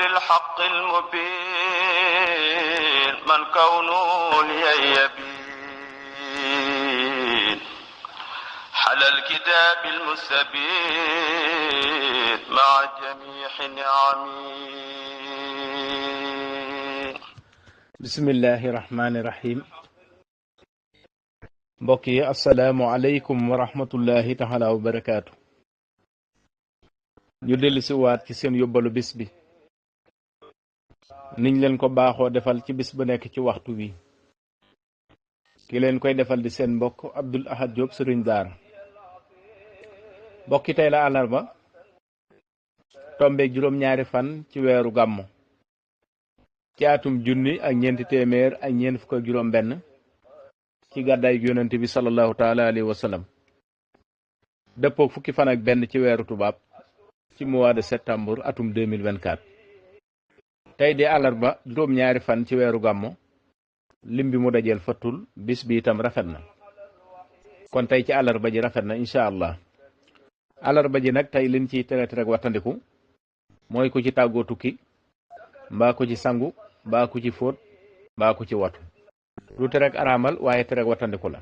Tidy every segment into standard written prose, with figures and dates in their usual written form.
بالحق المبين من كونه لي يبين على الكتاب المستبين مع جميع نعمه. بسم الله الرحمن الرحيم. mbokk yi asalaamualeykum wa rahmatullahi taala wa barakaatu. ñu dellu si waat ci seen yóbbalu bis bi niñ leen ko baaxoo defal ci bis bu nekk ci waxtu wi. ki leen koy defal di seen mbokk Abdoul Ahad Diop sëriñ daara. mbokki tey la àllarba tombeeg juróom-ñaari fan ci weeru gàmmu ci atum junni ak ñeenti téeméer ak ñeent fukk ak juróom benn ci gàddaay yonent bi sallallahu taala alayhi wa sallam dëppoo fukki fan ak benn ci weeru tubaab ci mois de septembre atum 2024. tey di àllarba juróom-ñaari fan ci weeru gàmmu lim bi mu dajeel fattul bis bi itam rafet na kon tey ci àllarba ji rafet na incha allah. àllarba ji nag tey liñ ciy tere rek wattandiku mooy ku ci tàggoo tukki mbaa ku ci sangu mbaa ku ci fóot mbaa ku ci watu. lu tere rek araamal waaye tere rek wattandiku la.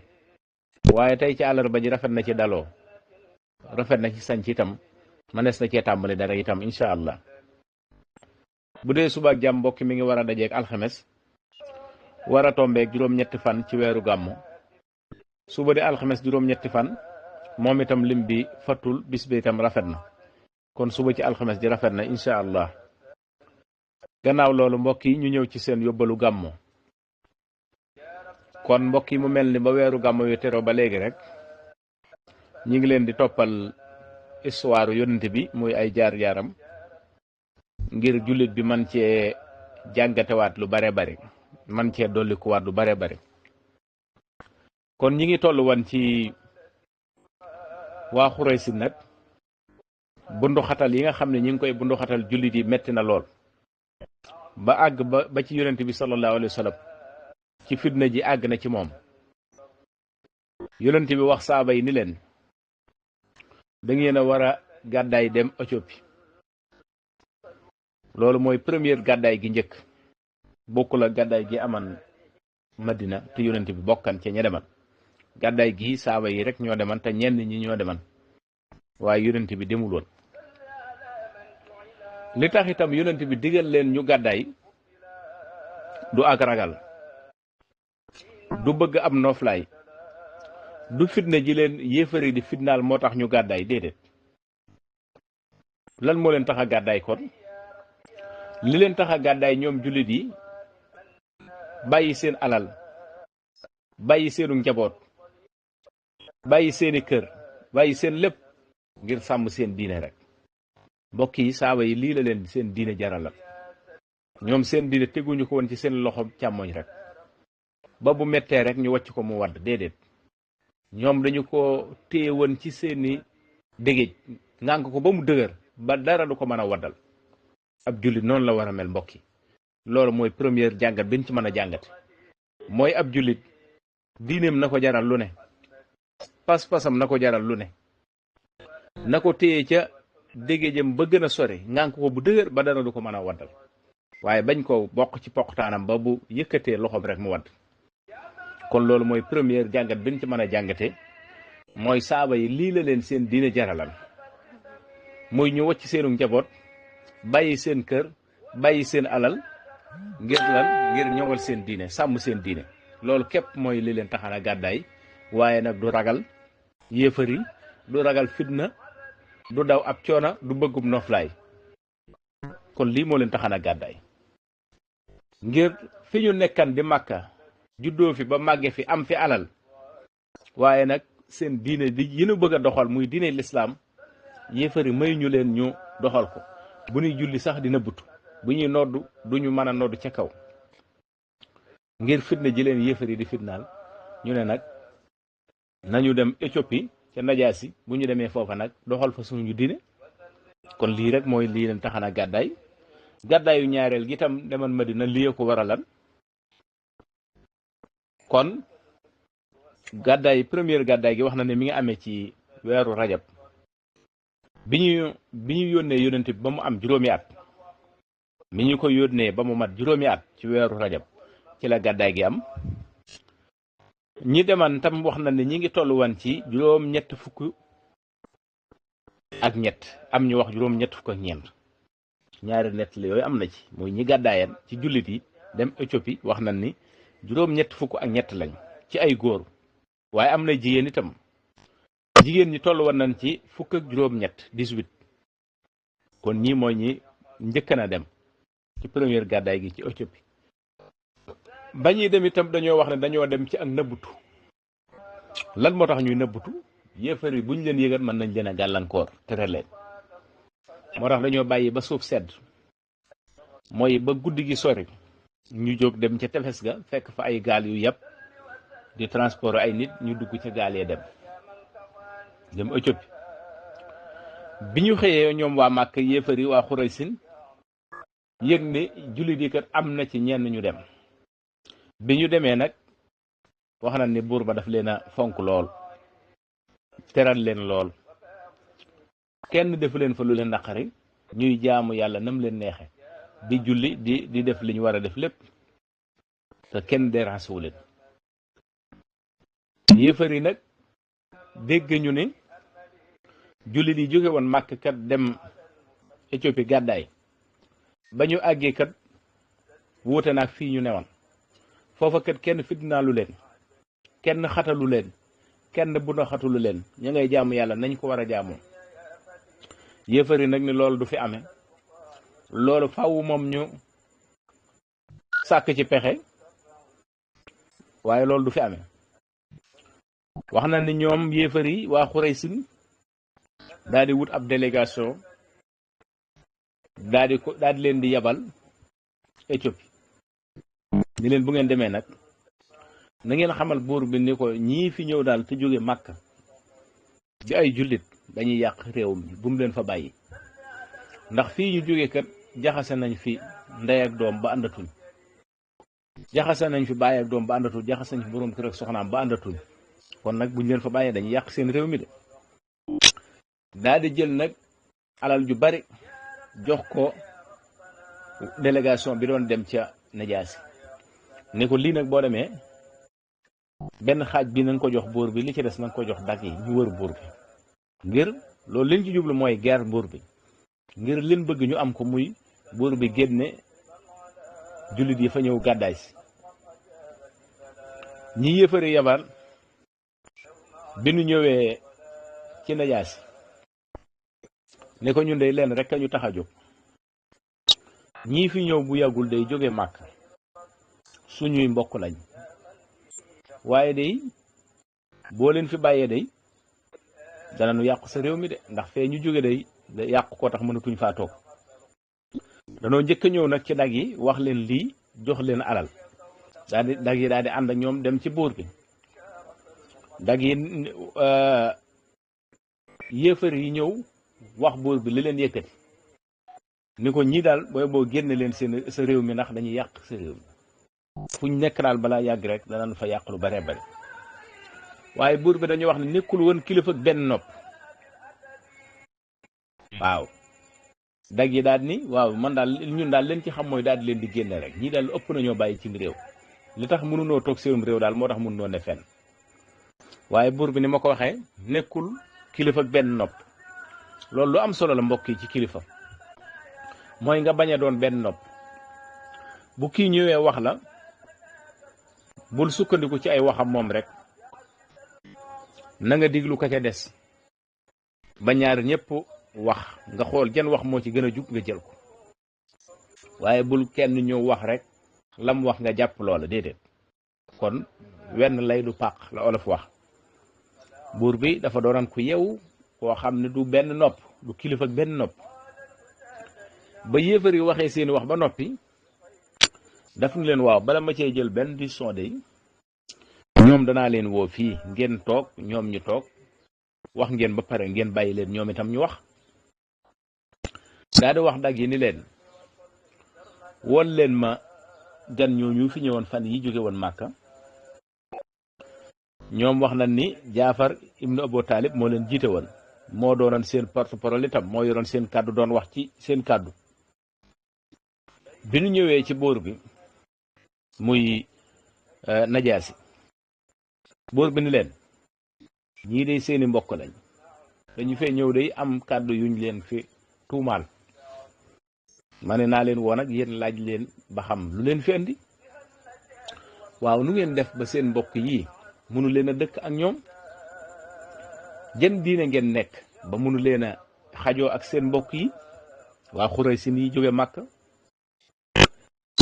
waaye tey ci àllarba ji rafet na ci daloo rafet na ci sanc itam mënees na cee tàmbali dara itam incha allah. bu dee suba ak jàmm mbokk mi ngi war a dajeeg alxames war a tombeeg juróom-ñetti fan ci weeru gàmmu. suba di alxames juróom-ñetti fan moom itam lim bi fattul bis bi itam rafet na kon suba ci alxames ji rafet na incha allah. gannaaw loolu mbokk yi ñu ñëw ci seen yóbbalu gàmmu. kon mbokk yi mu mel ni ba weeru gàmmu yu tero ba léegi rek ñi ngi leen di toppal histoire yonent bi muy ay jaar-jaaram ngir jullit bi man cee jàngatewaat lu bare bare man cee dollikuwaat lu bare bare. kon ñi ngi toll woon ci waa Xuraysi nag bunduxatal yi nga xam ne ñi ngi koy bunduxatal jullit yi metti na lool ba àgg ba ci yonent bi sallallahu alayhi wa sallam ci fitna ji àgg na ci moom. yonent bi wax saaba yi ni leen da ngeen a war a gàddaay dem Éthiopie. loolu mooy première gàddaay gi njëkk bokkul ak gàddaay gi aman Madina te yonent bi bokkan ca ña deman. gàddaay gi saaba yi rek ñoo deman te ñenn ñi ñoo deman waaye yonent bi demul woon. li tax itam yonent bi digal leen ñu gàddaay du ak ragal du bëgg am nooflaay du fitna ji leen yéefari di fitnaal moo tax ñu gàddaay déedéet. lan moo leen tax a gàddaay kon li leen tax a gàddaay ñoom jullit yi bàyyi seen alal bàyyi seenu njaboot bàyyi seeni kër bàyyi seen lépp ngir sàmm seen diine rek. mbokk yi saaba yi lii la leen seen diine jaralal. ñoom seen diine teguñu ko woon ci seen loxo càmmoñ rek ba bu mettee rek ñu wàcc ko mu wadd déedéet. ñoom dañu ko téye woon ci seeni dégéej ngànk ko ba mu dëgër ba dara du ko mën a waddal. ab jullit noonu la war a mel mbokk yi. loolu mooy première jàngat bi ñu ci mën a jàngate mooy ab jullit diineem na ko jaral lu ne pas-pasam na ko jaral lu ne na ko téye ca dégéejam ba gën a sori ngànk ko bu dëgër ba dara du ko mën a waddal waaye bañ ko bokk ci poqtaanam ba bu yëkkatee loxoom rek mu wadd. kon loolu mooy première jàngat bi ñu ci mën a jàngate mooy saaba yi lii la leen seen diine jaralal muy ñu wacc seenu njaboot bàyyi seen kër bàyyi seen alal ngir lan ngir ñëwal seen diine sàmm seen diine. loolu képp mooy li leen taxana gàddaay waaye nag du ragal yéefari du ragal fitna du daw ab coona du bëggum noflaay. kon lii moo leen taxana gàddaay ngir fi ñu nekkan di Makka juddoo fi ba màgge fi am fi alal waaye nag seen diine di yi ñu bëgg a doxal muy diine lislaam yéefari may ñu leen ñu doxal ko. bu ñuy julli sax dina butu bu ñuy noddu duñu mën a noddu ca kaw ngir fitna ji leen yéefari di fitnaal. ñu ne nag nañu dem Éthiopie ca Najaasi bu ñu demee foofa nag doxal fa suñu diine. kon lii rek mooy lii leen taxana gàddaay. gàddaayu ñaareel gi tam demal Madina lii ko waralan. kon gàddaay première gàddaay gi wax na ne mi ngi amee ci weeru rajab bi ñu yónnee yonent bi ba mu am juróomi at mi ñu ko yónnee ba mu mat juróomi at ci weeru rajab ci la gàddaay gi am. ñi deman tam wax na ne ñi ngi toll woon ci juróom ñett fukk ak ñett, am ñu wax juróom ñett fukk ak ñeent. ñaari nett la yooyu am na ci, muy ñi gàddaayan ci jullit yi dem Éthiopie wax nañ ni juróom ñett fukk ak ñett lañ ci ay góor, waaye am na jigéen itam. jigéen ñi toll woon nañ ci fukk ak juróom ñett 18. kon ñii mooy ñi njëkk na dem ci première gàddaay gi ci Éthiopie. ba ñuy dem itam dañoo wax ne dañoo dem ci ak nëbbutu. lan moo tax ñuy nëbbutu? yéefar yi buñ leen yëgal mën nañ leen a gàllankoor tere leen. moo tax dañoo bàyyi ba suuf sedd, mooy ba guddi gi sori ñu jóg dem ca tefes ga fekk fa ay gaal yu yàpp di transport ay nit, ñu dugg ca gaal yee dem Éthiopie. bi ñu xëyee ñoom waa Màkka yéefar yi waa Xuraysin yëg ne jullit yi kat am na ci ñenn ñu dem. bi ñu demee nag wax na ni buur ba daf leen a fonk lool, teral leen lool, kenn defu leen fa lu leen naqari, ñuy jaamu yàlla nam leen neexe, di julli di def li ñu war a def lépp, te kenn dérange wu leen. yéefar yi nag dégg ñu ne jullit yi jóge woon Màkk kat dem Éthiopie gàddaay, ba ñu àggee kat wuute naag fii ñu newoon. foofa kat kenn fitnaalu leen, kenn xatalu leen, kenn bu na xatulu leen, ñu ngay jaamu yàlla nañ ko war a jaamoo. yéefar yi nag ni loolu du fi amee, loolu faaw moom ñu sàkk ci pexe, waaye loolu du fi amee. wax na ni ñoom yéefar yi waa Xuraysin daal di wut ab délégation daal di leen di yabal Éthiopie. ni leen bu ngeen demee nag na ngeen xamal buur bi ni ko ñii fi ñëw daal te jóge Màkka di ay jullit dañuy yàq réew mi, bu mu leen fa bàyyi. ndax fii ñu jóge kat jaxase nañ fi ndey ak doom ba àndatuñ, jaxase nañ fi baay ak doom ba àndatuñ, jaxase nañ fi boroom kër ak soxnaam ba àndatuñ. kon nag buñ leen fa bàyyee dañuy yàq seen réew mi de. daal di jël nag alal ju bari jox ko délégation bi doon dem ca Najaasi, ne ko lii nag boo demee benn xaaj bi nañ ko jox buur bi, li ci des nañ ko jox dag yi ñu wër buur bi. ngir loolu liñ ci jublu mooy guerre buur bi, ngir leen bëgg ñu am ko, muy buur bi génne jullit yi fa ñëw gàddaay si. ñi yëfari yabal bi nu ñëwee ci Najaasi ne ko ñun de leen rek a ñu tax a jóg, ñii fi ñëw bu yàggul day jóge Màkk, suñuy mbokk lañ, waaye day boo leen fi bàyyee day danañu yàqu sa réew mi de, ndax fee ñu jóge day yàqu ko tax mënatuñ faa toog. danoo njëkk a ñëw nag ci dag yi wax leen lii, jox leen alal, daal di dag yi daal di ànd ak ñoom dem ci buur bi. dag yi yéefar yi ñëw wax buur bi li leen yëkkati, ni ko ñii daal booy boo génne leen sa réew mi ndax dañuy yàq sa réew mi. fu ñu nekk daal balaa yàgg rek danañ fa yàq lu bare bare. waaye buur bi dañuy wax ne nekkul woon kilifa benn nopp. waaw dag yi daal ni waaw man daal ñun daal leen ci xam mooy daal di leen di génne rek, ñii daal ëpp nañoo bàyyi ci réew, li tax mënunoo toog seen réew daal moo tax mënunoo ne fenn. waaye buur bi ni ma ko waxee nekkul kilifa benn nopp. loolu lu am solo la mbokk yi ci kilifa, mooy nga bañ a doon benn nopp. bu kii ñëwee wax la bul sukkandiku ci ay waxam moom rek, na nga diglu ka ca des ba ñaar ñëpp wax, nga xool jan wax moo ci gën a jub nga jël ko. waaye bul kenn ñëw wax rek lam wax nga jàpp loola, déedéet. kon wenn lay du pàq la olof wax. buur bi dafa doonan ku yew koo xam ne du benn nopp, du kilifa ak benn nopp. ba yéefar yi waxee seeni wax ba noppi daf ni leen waaw bala ma cee jël benn décision de ñoom danaa leen woo fii ngeen toog, ñoom ñu toog, wax ngeen ba pare ngeen bàyyi leen ñoom itam ñu wax. daa di wax dag yi ni leen wol leen ma gan ñooñu fi ñëwoon fan yi jóge woon Màkka. ñoom wax nañ ni Jaafar ibnu Abu Talib moo leen jiite woon, moo doonoon seen porte-parole itam, moo yoroon seen kàddu, doon wax ci seen kàddu. bi nu ñëwee ci buur bi muy Najaasi buur bi ni leen ñii day seeni mbokk lañ dañu fee ñëw day am kàddu yuñ leen fi tuumaal ma ne naa leen woon ak yéen laaj leen ba xam lu leen fi andi waaw nu ngeen def ba seen mbokk yii mënu leen a dëkk ak ñoom jën diine ngeen nekk ba mënu leen a xajoo ak seen mbokk yi waa Xuraysi yi jóge Màkka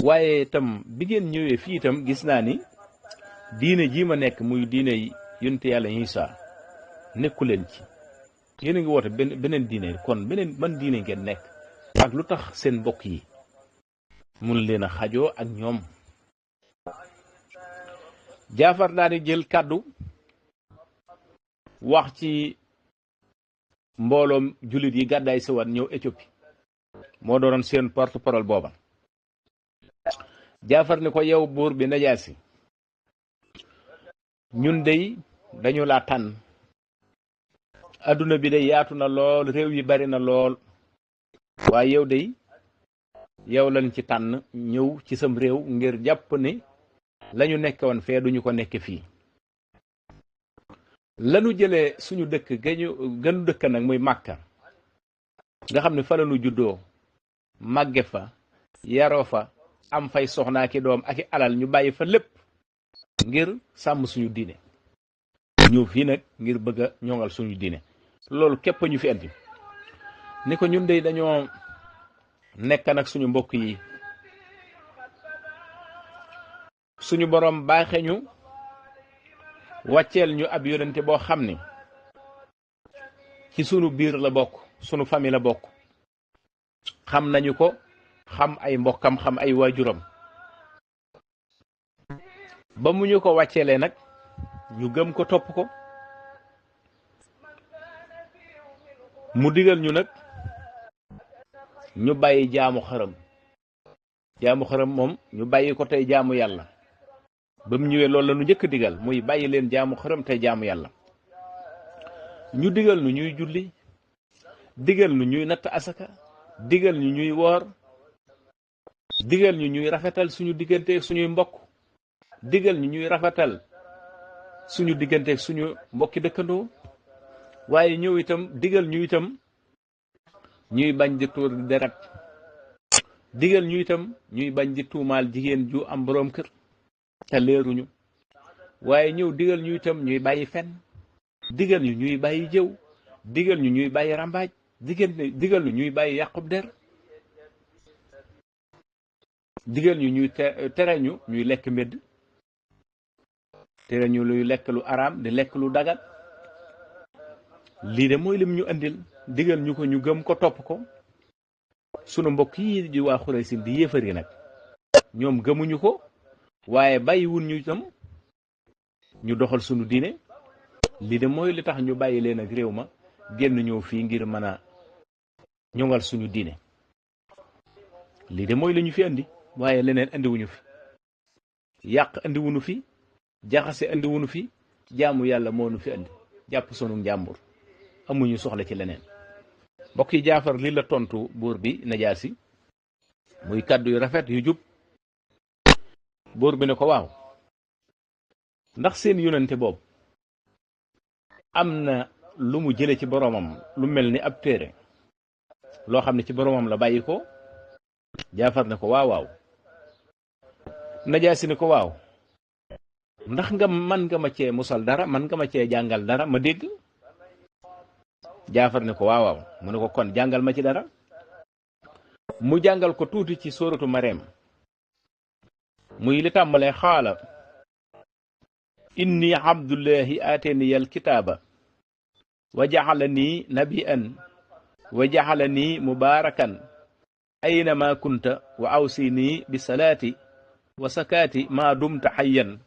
waaye itam bi ngeen ñëwee fii itam gis naa ni diine jii ma nekk muy diine yonent yàlla Isaa nekku leen ci yéen a ngi woote beneen diine kon beneen ban diine ngeen nekk ak lu tax seen mbokk yi mun leen a xajoo ak ñoom Jaafar daal di jël kàddu wax ci mbooloom jullit yi gàddaay si waat ñëw Éthiopie moo doonoon seen porte-parole booba Jaafar ni ko yow buur bi Najaasi ñun dey dañu laa tànn adduna bi day yaatu na lool réew yi bari na lool waaye yow dey yow lañ ci tànn ñëw ci sam réew ngir jàpp ne lañu nekk woon fee duñu ko nekk fii lanu jëlee suñu dëkk gënu dëkk nag muy Màkka nga xam ne fa lañu juddoo màgge fa yaroo fa am fay soxnaa ki doom ak i alal ñu bàyyi fa lépp ngir sàmm suñu diine ñëw fii nag ngir bëgg a ñoŋal suñu diine loolu képp ñu fi andi ni ko ñun de dañoo nekk nag suñu mbokk yi suñu borom baaxe ñu wàcceel ñu ab yonente boo xam ni ci sunu biir la bokk sunu famille la bokk xam nañu ko xam ay mbokkam xam ay waajuram ba mu ñu ko wàcceelee nag ñu gëm ko topp ko mu digal ñu nag ñu bàyyi jaamu xërëm moom ñu bàyyi ko tey jaamu yàlla ba mu ñëwee loolu la ñu njëkk digal muy bàyyi leen jaamu xërëm tey jaamu yàlla ñu digal nu ñuy julli digal nu ñuy natt asaka digal ñu ñuy woor digal ñu ñuy rafetal suñu digganteeg suñuy mbokk digal ñu ñuy rafetal suñu digganteeg suñu mbokki dëkkandoo waaye ñëw itam digal ñu itam ñuy bañ di tuur deret digal ñu itam ñuy bañ di tuumaal jigéen ju am boroom kër te leeruñu waaye ñëw digal ñu itam ñuy bàyyi fen digal ñu ñuy bàyyi jëw digal ñu ñuy bàyyi rambaaj digal ñu ñuy bàyyi yàqub der digal ñu ñuy tere ñu ñuy lekk mbedd tere ñu luy lekk lu araam di lekk lu dagat lii de mooy lim ñu andil digal ñu ko ñu gëm ko topp ko sunu mbokk yi di waa Xuraysin di yéefar yi nag ñoom gëmuñu ko waaye bàyyiwul ñu itam ñu doxal sunu diine lii de mooy li tax ñu bàyyi leen ak réew ma génn ñëw fii ngir mën a ñoŋal suñu diine lii de mooy la ñu fi andi waaye leneen andiwuñu fi yàq andiwuñu fi jaxase andiwuñu fi jaamu yàlla moo nu fi andi jàpp sunu njàmbur amuñu soxla ci leneen mbokk yi Jaafar lii la tontu buur bi Najaasi muy kàddu yu rafet yu jub buur bi ne ko waaw ndax seen yonente boobu am na lu mu jële ci boroomam lu mel ni ab téere loo xam ne ci boroomam la bàyyi ko Jaafar ne ko waaw waaw Najaasi ne ko waaw ndax man nga ma cee musal dara man nga ma cee jàngal dara ma dégg Jaafar ne ko waaw waaw mu ne ko kon jàngal ma ci dara mu jàngal ko tuuti ci sóoratu Maryam muy li tàmbalee xaala inni abdullahi aatani al kitaaba wa jaxalani nabiyan wa jaxalani mubaarakan aynama kunta wa awsini bi salaati wa sakaati ma dumta xayyan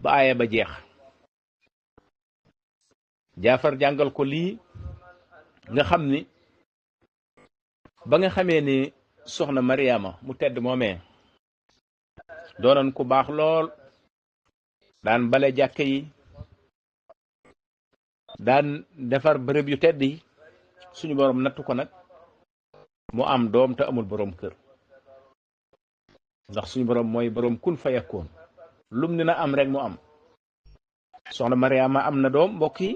ba aaya ba jeex Jaafar jàngal ko lii nga xam ni ba nga xamee ni soxna Mariama mu tedd moomee doonoon ku baax lool daan bale jàkke yi daan defar bërëb yu tedd yi suñu borom nattu ko nag mu am doom te amul boroom kër ndax suñu boroom mooy boroom kun fa yakkoon lum ni na am rek mu am soxna Mariama am na doom mbokk yi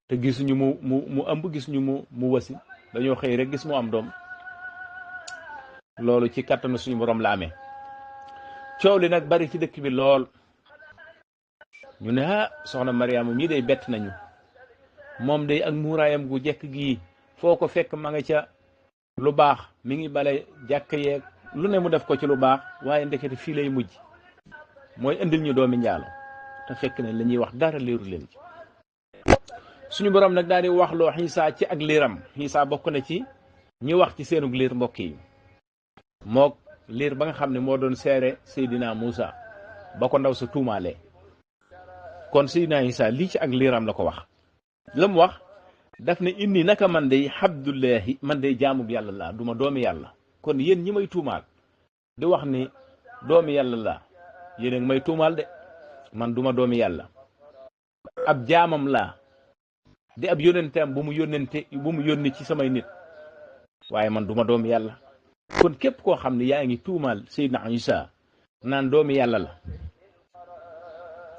te gisuñu mu ëmb gisuñu mu wasi dañoo xëy rek gis mu am doom loolu ci kattanu suñu boroom la amee coow li nag bari ci dëkk bi lool ñu ne soxna Mariama mii day bett nañu moom day ak muuraayam gu jekk gii foo ko fekk ma nga ca lu baax mi ngi bale jàkk yeeg lu ne mu def ko ci lu baax waaye ndekete fii lay mujj mooy indil ñu doomi njaalo te fekk ne la ñuy wax dara leeru leen ci suñu borom nag daal di wax loo Xiisa ci ak liiram Xiisa bokk na ci ñi wax ci seenug liir mbokk yi mook liir ba nga xam ne moo doon seere Seydina Muusa ba ko ndaw sa tuumaalee kon Seydina Xiisa lii ci ak liiram la ko wax la mu wax daf ne inni naka man day Abdullahi man day jaamub yàlla laa duma doomi yàlla kon yéen ñi may tuumaal di wax ni doomi yàlla laa yéen a ngi may tuumaal de man duma doomi yàlla ab jaamam laa di ab yónnenteem bu mu yónni ci samay nit waaye man duma doomi yàlla kon képp koo xam ne yaa ngi tuumaal Seydina Isa naan doomi yàlla la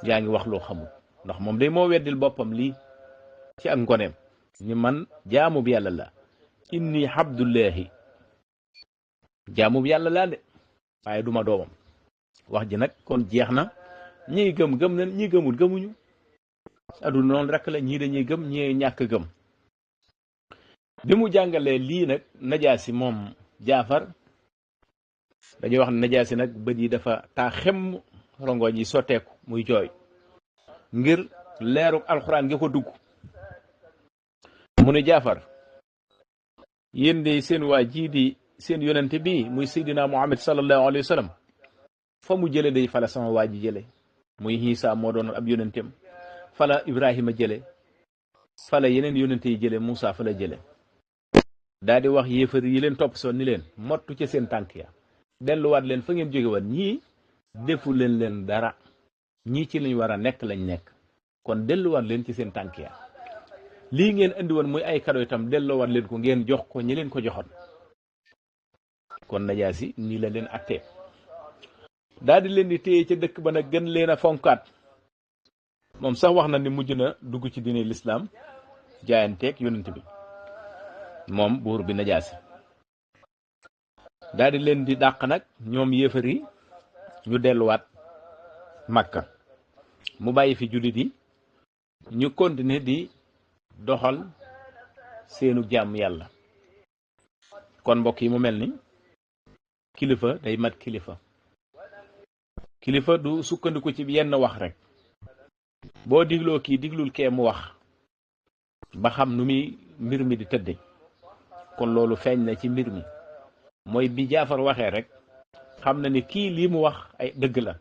yaa ngi wax loo xamul ndax moom day moo weddil boppam lii ci ak ngoneem ni man jaamub yàlla la inni Abdullahi jaamub yàlla laa de waaye duma doomam wax ji nag kon jeex na ñii gëm nañ ñi gëmul gëmuñu aduna noonu rek la ñii dañuy gëm ñii ñàkk gëm bi mu jàngalee lii nag Najaasi moom Jaafar dañuy wax ne Najaasi nag bët yi dafa taa xem rongoñ yi sotteeku muy jooy ngir leeruk alxuraan nga ko dugg mu ne Jaafar yéen de seen waa jii di seen yonente bii muy Seydina Muhammad sallallahu alayhi wa sallam fa mu jële day fala sama waa ji jële muy Iisa moo doon ab yonenteem fala Ibrahima jële fala yeneen yonente yi jële Muusa fala jële daa di wax yéefar yi leen topp soon ni leen mottu ca seen tànk ya delluwaat leen fa ngeen jóge woon ñii defu leen dara ñii ci lañ war a nekk lañ nekk kon delluwaat leen ci seen tànk ya lii ngeen indi woon muy ay kado itam delloowaat leen ko ngeen jox ko ñi leen ko joxoon kon Najaasi nii la leen attee daal di leen di téye ca dëkk ba nag gën leen a fonkaat moom sax wax na ni mujj na dugg ci diine lislaam jaayanteeg yonent bi moom buur bi Najaasi daal di leen di dàq nag ñoom yéefar yi ñu delluwaat Makka mu bàyyi fi jullit yi ñu continuer di doxal seenu jàmm yàlla kon mbokk yi mu mel ni kilifa day mat kilifa du sukkandiku ci yenn wax rek boo digloo kii diglul kee mu wax ba xam nu muy mbir mi di tëdde kon loolu feeñ na ci mbir mi mooy bi Jaafar waxee rek xam na ni kii lii mu wax ay dëgg la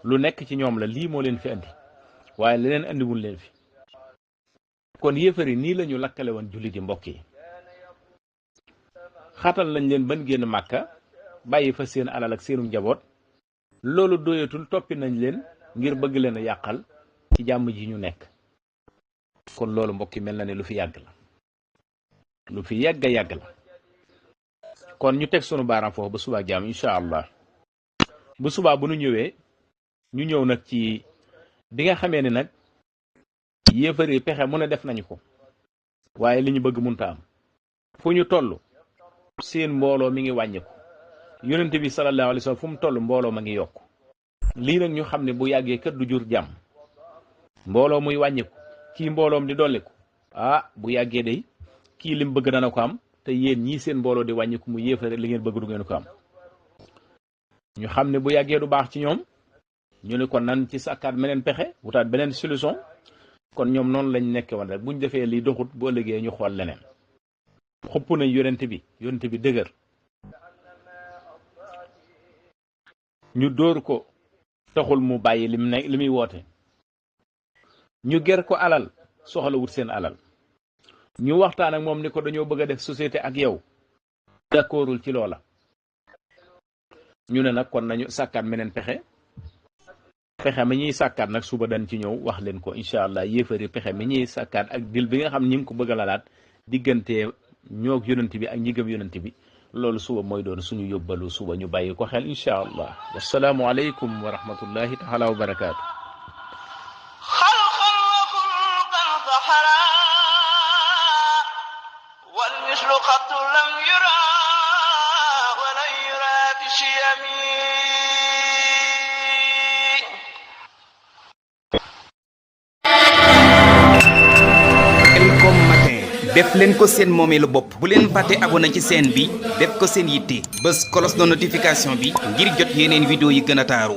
lu nekk ci ñoom la lii moo leen fi andi waaye leneen andiwul leen fi kon yéefar yi nii lañu lakkale woon jullit yi mbokk yi xatal lañ leen ban génn Màkka bàyyi fa seen alal ak seenu njaboot loolu doyatul toppi nañ leen ngir bëgg leen a yàqal ci jàmm ji ñu nekk kon loolu mbokk yi mel na ne lu fi yàgg la lu fi yàgg la kon ñu teg sunu baaraam foofu ba subaa jàmm incha allah bu subaa bu nu ñëwee ñu ñëw nag ci bi nga xamee ni nag yéefar yi pexe mu ne def nañu ko waaye li ñu bëgg munta am fu ñu toll seen mbooloo mi ngi wàññiku yonent bi sallallahu alayhi wa sallam fu mu toll mbooloo ma ngi yokk lii nag ñu xam ne bu yàggee kër du jur jàmm mbooloo muy wàññiku kii mbooloom di dolliku bu yàggee day kii lim bëgg dana ko am te yéen ñii seen mbooloo di wàññiku mu yéefare li ngeen bëgg du ngeen ko am ñu xam ne bu yàggee du baax ci ñoom ñu ne kon nan ci sàkkaat meneen pexe wutaat beneen solution kon ñoom noonu lañ nekke woon rek buñ defee lii doxut bu ëllëgee ñu xool leneen xupp nañ yonent bi dëgër ñu dóor ko taxul mu bàyyi li muy woote ñu ger ko alal soxla wut seen alal ñu waxtaan ak moom ni ko dañoo bëgg a def société ak yow d'accordul ci loola ñu ne nag kon nañu sàkkaat meneen pexe mi ñuy sàkkaat nag suba dañ ci ñëw wax leen ko incha allah yéefari pexe mi ñuy sàkkaat ak dil bi nga xam ñi ngi ko bëgg a lalaat diggante ñoog yonent bi ak ñi gëm yonent bi loolu suba mooy doon suñu yóbbalu suba ñu bàyyi ko xel incha allah wasalaamu aleykum wa rahmatullahi taala wa barakaatu xalqan wa xulqan fahara wal mislu qattu lam yura wala yura bi shiyami Elcom matin def leen ko seen moomeelu bopp bu leen fàtte abonné ci chaîne bi def ko seen yitte bës cloche de notification bi ngir jot yeneen vidéo yi gën a taaru